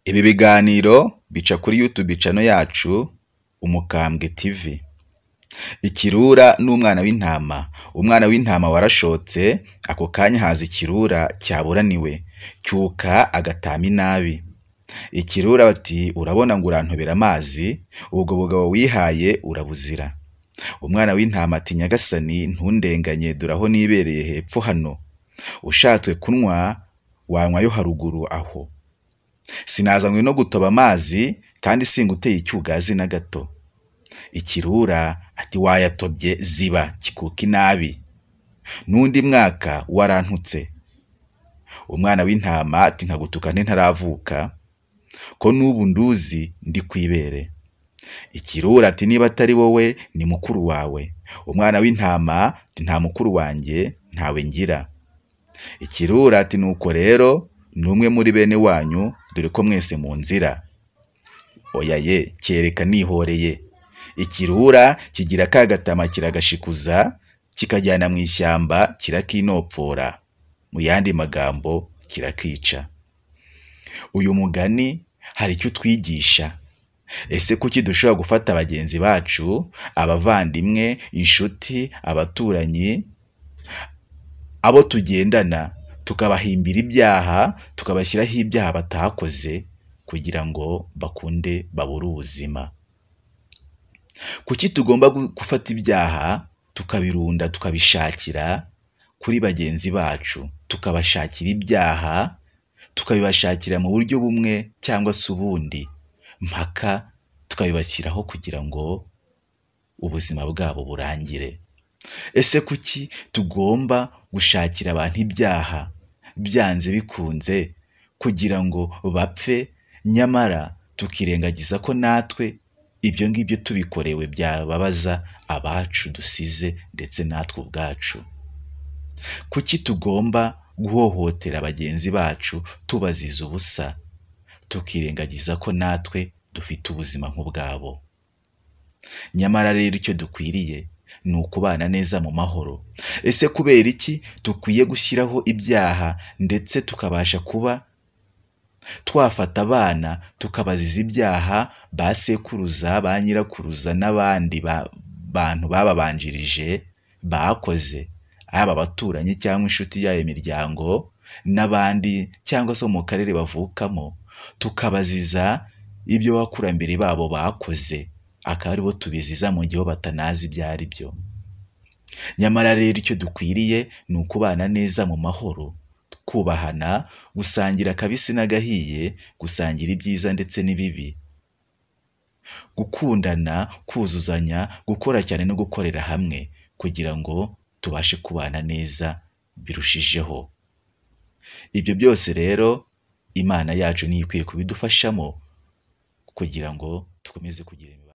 Ibi biganiro bica kuri YouTube channel yacu Umukambwe TV. Ikirura n'umwana w'intama. Umwana w'intama warashotse, ako kanya haza ikirura cyaburaniwe, cyuka agatama inabi. Ikirura bati urabona ngo urantobera amazi, ubwo bugabo wihaye urabuzira. Umwana w'intama ati nyagasani ntundenganye dore aho nibereye hepfo hano. Ushatse kunywa wanywayo haruguru aho. Sinazanywe no gutoba amazi kandi singuteye icyugazi na gato. Ikirura ati wayatobye ziba kikuka inabi. N'undi mwaka warantutse. Umwana w'intama ati nkagutuka nte ntaravuka, ko n'ubu nduzi ndi kwibere. Ikirura ati niba atari wowe ni mukuru wawe. Umwana w'intama ati nta mukuru wanjye ntawe ngira. Ikirura ati nuko rero ni umwe muri bene wanyu dore ko mwese mu nzira. Oya ye kereka nihoreye. Ikirura kigira kagatama kiragashikuza kikajyana mu ishyamba kirakinopfora. Mu yandi magambo kirakica. Uyu mugani hari icyo utwigisha. Ese kuki dushobora gufata bagenzi bacu, abavandimwe, inshuti, abaturanyi, abo tugendana tukabahimbira ibyaha, tukabashyiraho ibyaha batakoze kugira ngo bakunde babure ubuzima? Kuki tugomba gufata ibyaha tukabirunda tukabishakira kuri bagenzi bacu, tukabashakira ibyaha, tukabibashakira mu buryo bumwe cyangwa se ubundi, mpaka tukabibashyiraho kugira ngo ubuzima bwabo burangire? Ese kuki tugomba gushakira abantu ibyaha byanze bikunze kugira ngo bapfe, nyamara tukirengagiza ko natwe ibyo ngibyo tubikorewe byababaza abacu dusize ndetse natwe ubwacu? Kuki tugomba guhohotera bagenzi bacu tubaziza ubusa, tukirengagiza ko natwe dufite ubuzima nk'ubwabo? Nyamara rero icyo dukwiriye ni ukubana neza mu mahoro. Ese kubera iki dukwiye gushyiraho ibyaha ndetse tukabasha kuba twafata abana tukabaziza ibyaha ba sekuruza, ba nyirakuruza n'abandi bantu bababanjirije bakoze, aba abaturanyi cyangwa inshuti yayo miryango n'abandi cyangwa se mu karere bavukamo, tukabaziza ibyo abakurambere babo bakoze, akaba aribo tubiziza mu gihe batanazi ibyo ari byo? Nyamara rero icyo dukwiriye ni ukubana neza mu mahoro, kubahana, gusangira akabisi n'agahiye, gusangira ibyiza ndetse n'ibibi, gukundana, kuzuzanya, gukora cyane no gukorera hamwe kugira ngo tubashe kubana neza birushijeho. Ibyo byose rero Imana yacu niyo ikwiye kubidufashamo kugira ngo dukomeze kugira